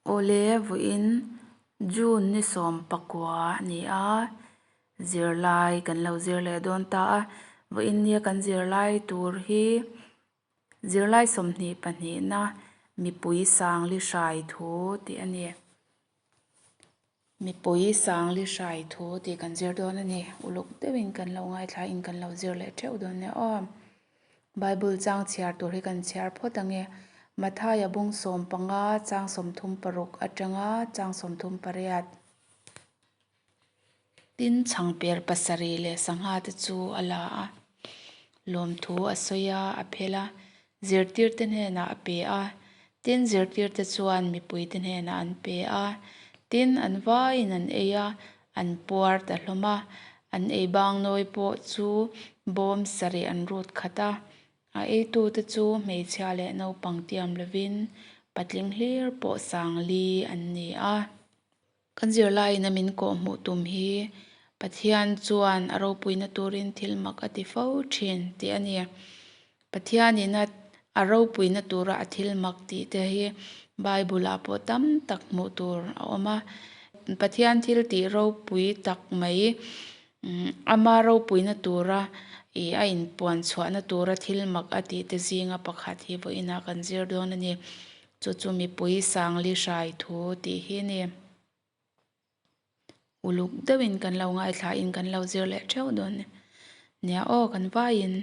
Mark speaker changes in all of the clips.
Speaker 1: Awle vawiin June ni 19 a ni a, zirlai kan lo zir leh dawn ta a. Vawiin nia kan zirlai tur hi zirlai 22na mipui sangli hrai thu tih a ni. Mipui sangli hrai thu tih kan zir dawn a ni. Uluk deuhin kan lo ngaithla in kan lo zir leh theuh dawn nia aw. Bible chang chhiar tur hi kan chhiar phawt ang e. Mathaia bung 15 chang 36 atanga chang 38. Tin, chhangper pasarih leh sangha te chu a la a, lawmthu a sawi a, a phel a, zirtirte hnenah a pe a. Tin, zirtirte chuan mipuite hnenah an pe a. Tin, an vaiin an ei a, an puar ta hlawm a. An ei bang nawi pawh chu bawm sarih an rut khat a. A eitute chu hmeichhia leh naupang tiam lovin patling hlir pawh sangli an ni a. Kan zirlaiin a min kawh hmuh tum hi Pathian chuan a ropuina turin thil mak a ti fo thin tih a ni. Pathianin a a ropuina tura a thil mak tih te hi Bible-ah pawh tam tak hmuh tur a awm a. Pathian thil tih ropui tak mai ama ropuina tura ih a inpuan chhuahna tura thil mak a tih te zinga pakhat hi vawiinah kan zir dawn a ni. Chu chu mipui sangli hrai thu tih hi a ni. Uluk deuhin kan lo ngaithla in kan lo zir leh theuh dawn nia aw kan vaiin.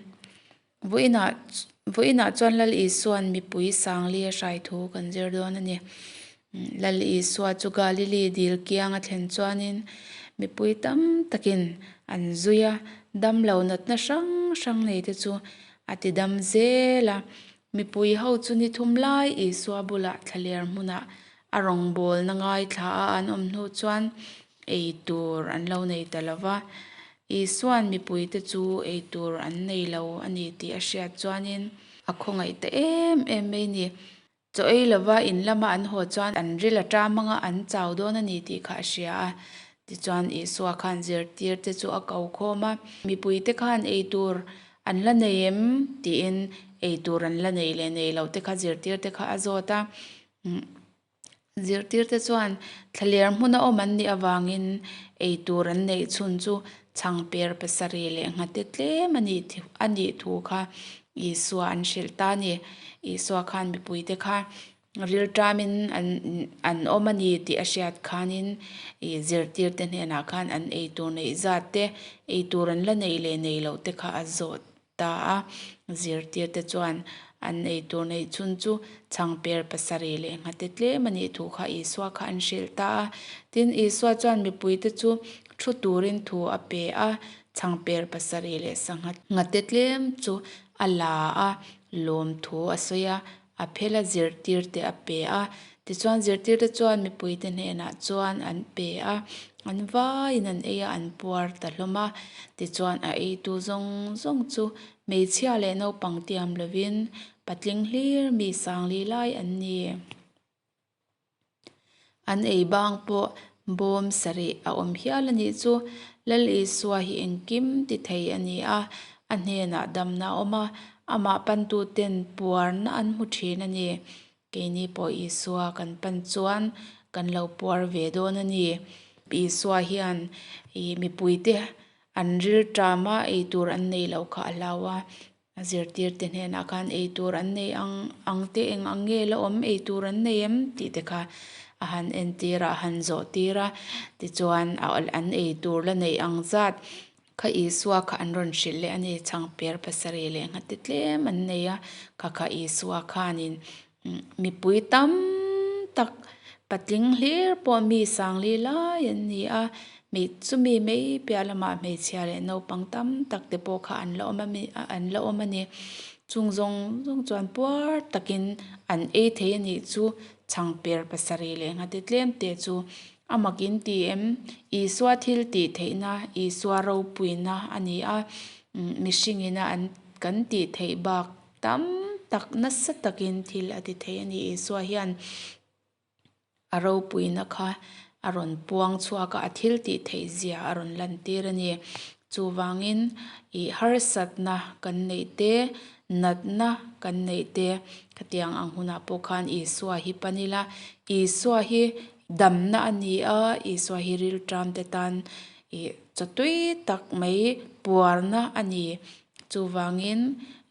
Speaker 1: Vawiinah vawiinah chuan Lal Isua'n mipui sangli a hrai thu kan zir dawn a ni. Lal Isua chu Galili dil kiang a thlen chuanin mipui tam takin an zui a, damlo natna hrang hrang nei te chu a ti dam zel a. Mipui ho chu ni thum lai Isua bulah thlaler hmunah a rawngbawlna ngaithla a an awm hnu chuan ei tur an lo nei ta lo va. Isua'n mipuite chu ei tur an nei lo a ni tih a hriat chuanin a khawngaih ta em em mai ni. Chaw ei lova in lama an haw chuan an ril a ṭam anga an chau dawn a ni tih kha a hria a. Tichuan Isua khan zirtirte chu a ko khawm a, Mipuite khan ei tur an la nei em? tiin ei tur an la nei leh nei loh te kha zirtirte kha a zawt a. Zirtirte chuan thlaler hmuna awm an nih avangin ei tur an neih chhun chu chhangper pasarih leh nghate tlem a nih a nih thu kha Isua an hrilh ta a ni. Isua khan mipuite kha rilṭamin an an awm a ni tih a hriat khanin ih zirtirte hnenah khan an ei tur neih zat te, ei tur an la neih leh nei loh te kha a zawt ta a. Zirtirte chuan an ei tur neih chhun chu chhangper pasarih leh nghate tlem a nih thu kha Isua kha an hrilh ta a. Tin, Isua chuan mipuite chu thu turin thu a pe a, chhangper pasarih leh sangha nghate tlem chu a la a, lawmthu a sawi a. A phela zirtirte a pe a, tichuan zirtirte chuan mipuite hnenah chuan an pe a, an vaiin an ei a, an puar ta hlawm a. Tichuan a eitu zawng zawng chu hmeichhia leh naupang tiam lovin patling hlir mi sangli lai an ni. An ei bang pawh bawm sarih a awm hial a nih chu. Lal Isua hi engkim ti thei a ni a, a hnenah damna a awm a, amah pantuten puarna an hmu thin a ni. Keini pawh Isua kan pan chuan kan lo puar ve dawn a ni. Isua hian ih mipuite an rilṭama ei tur an nei loh kha a hlau a, A zirtirte hnenah khan ei tur an nei ang ang te eng ang nge la awm ei tur an nei em tih te kha a han entir a, a han zawh tir a. Tichuan a an ei tur la neih ang zat kha Isua kha an rawn hrilh leh a ni. Chhangper pasarih leh nghate tlem an nei a, kha kha Isua khanin Mipui tam tak patling hlir pawh mi sangli lai an ni a, mi chumi mai piah lamah hmeichhia leh naupang tam tak te pawh kha an la awm a mi an la awm a ni. Chung zawng zawng chuan puar takin an ei thei a nih chu chhangper pasarih leh nghate tlem te chu a mak in ti em? Isua thil tih theihna, Isua ropuina a ni a, mihringina an kan tih theih bak Tam tak nasa takin thil a ti thei a ni. Isua hian a ropuina kha a rawn puang chhuak a, a thil tih theih zia a rawn lantir a ni. Chuvangin ih harsatna kan neih te, Natna kan neih te khatiang ang hunah pawh khan Isua hi pan ila, Isua hi damna a ni a, Isua hi rilṭam te tan ih chaw tui tak mai puarna a ni. Chuvangin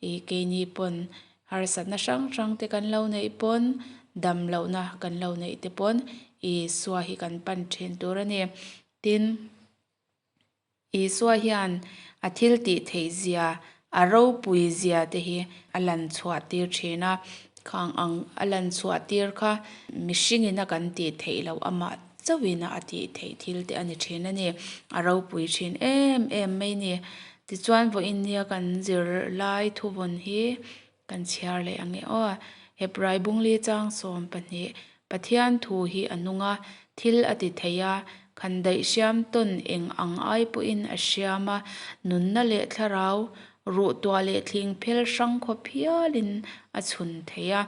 Speaker 1: ih keini pawn harsatna hrang hrang te kan lo neih pawn dam lohna kan lo neih te pawn Isua hi kan pan thin tur a ni. Tin. Isua hian a thil tih theih zia, a ropui zia te hi a lan chhuah tir thin a, khang ang a lan chhuah tir kha mihringin a kan tih theih loh amah chauhin a tih theih thil te a ni thin a ni, a ropui thin em em mai ni. Tichuan vawiin nia kan zirlai thuvawn hi Kan chhiar leh ang e aw. Hebrai bungli chang 12, Pathian thu hi a nung a, thil a ti thei a, khan daih hriam tawn eng ang ai pawhin a hriam a, nunna leh thlarau, ruh tuah leh thling phel hrang khawp hialin a chhun thei a,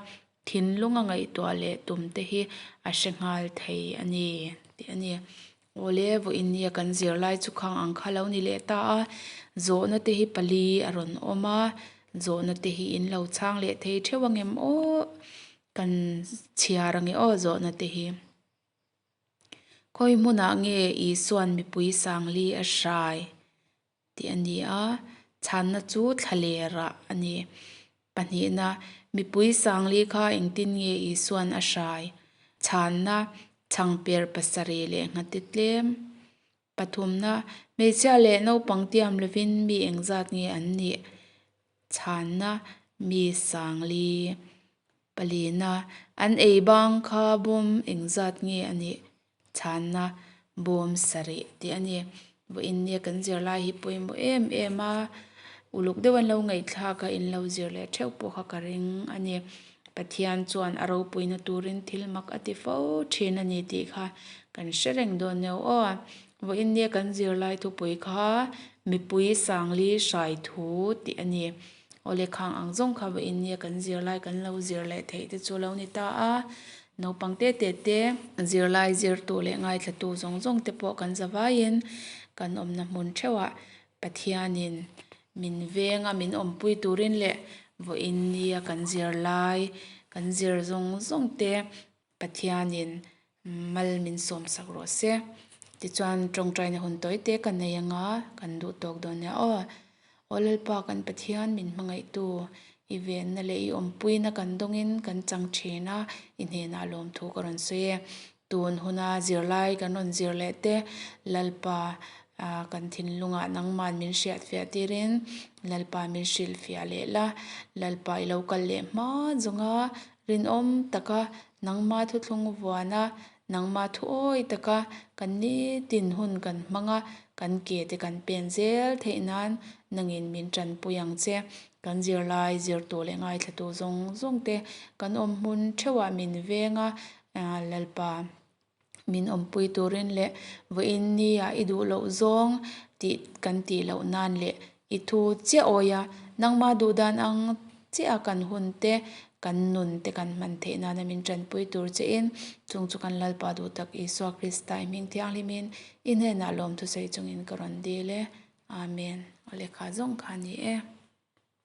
Speaker 1: thinlung a ngaihtuah leh tum te hi a hre nghal thei a ni, tih a ni. Awle, vawiin nia kan zirlai chu khang ang kha lo ni leh ta a, zawhna te hi pali a rawn awm a, zawhna te hi in lo chhang leh thei theuh ang em aw, kan chhiar ang e aw zawhna te hi. Khawi hmunah nge Isua'n mipui sangli a hrai? Tih a ni a, chhanna chu thlalerah a ni. Pahnihna, mipui sangli kha engtin nge Isua'n a hrai? Chhanna, chhangper pasarih leh nghate tlem. Pathumna, hmeichhia leh naupang tiam lovin mi engzat nge an nih? Chhanna, mi sangli. Palina, an ei bang kha bawm engzat nge a nih? Chhanna bawm sarih tih a ni. Vawiin nia kan zirlai hi pawimawh em em a, uluk deuh an lo ngaihthlak a, in lo zir leh theuh pawh kha ka ring a ni. Pathian chuan a ropuina turin thil mak a ti fo thin a ni tih kha kan hre reng dawn neu aw. Vawiin nia kan zirlai thupui kha mipui sangli hrai thu tih a ni. Aw lehkhang ang zawng kha vawiin nia kan zirlai kan lo zir leh theih te chu lo ni ta a. Naupang te te te, zirlai zirtu leh ngaithlatu zawng zawng te pawh kan zavaiin kan awmna hmun theuhah Pathianin min veng a, min awmpui turin leh vawiin nia kan zirlai kan zir zawng zawng te Pathianin mal min sawmsak rawh se. Tichuan tawngtaina hun tawi te ka nei anga kan duh tawk dawn nia aw. Aw Lalpa kan Pathian min hmangaihtu i venna leh i awmpuina kan dawngin kan chang thin a, i hnenah lawmthu ka rawn sawi e. Tun huna zirlai kan rawn zir leh te Lalpa kan thinlungah nangman min hriatfiah tirin Lalpa min hrilhfiah leh la, Lalpa i lo kal leh hma zawnga Rinawm taka nangma thuthlung vuana, nangma thu awi taka kan nitin hun kan hmang a, kan ke te kan pen zel theih nan nangin min tanpui ang che. Kan zirlai, zirtu leh ngaithlatu zawng zawng te kan awm hmun theuhah min veng a, Lalpa. Min awmpui turin leh vawiin nia i duh loh zawng tih kan tih loh nan leh i thu chiah awi a, nangmah duh dan ang chiah a kan hun te, kan nun te kan hman theih nana min tanpui tur che in, chung chu kan Lalpa duh tak Isua Krista i hming thianghlimin i hnenah lawmthusawi chungin ka rawn dil e. Amen. Aw lehkha zawng kha a ni e.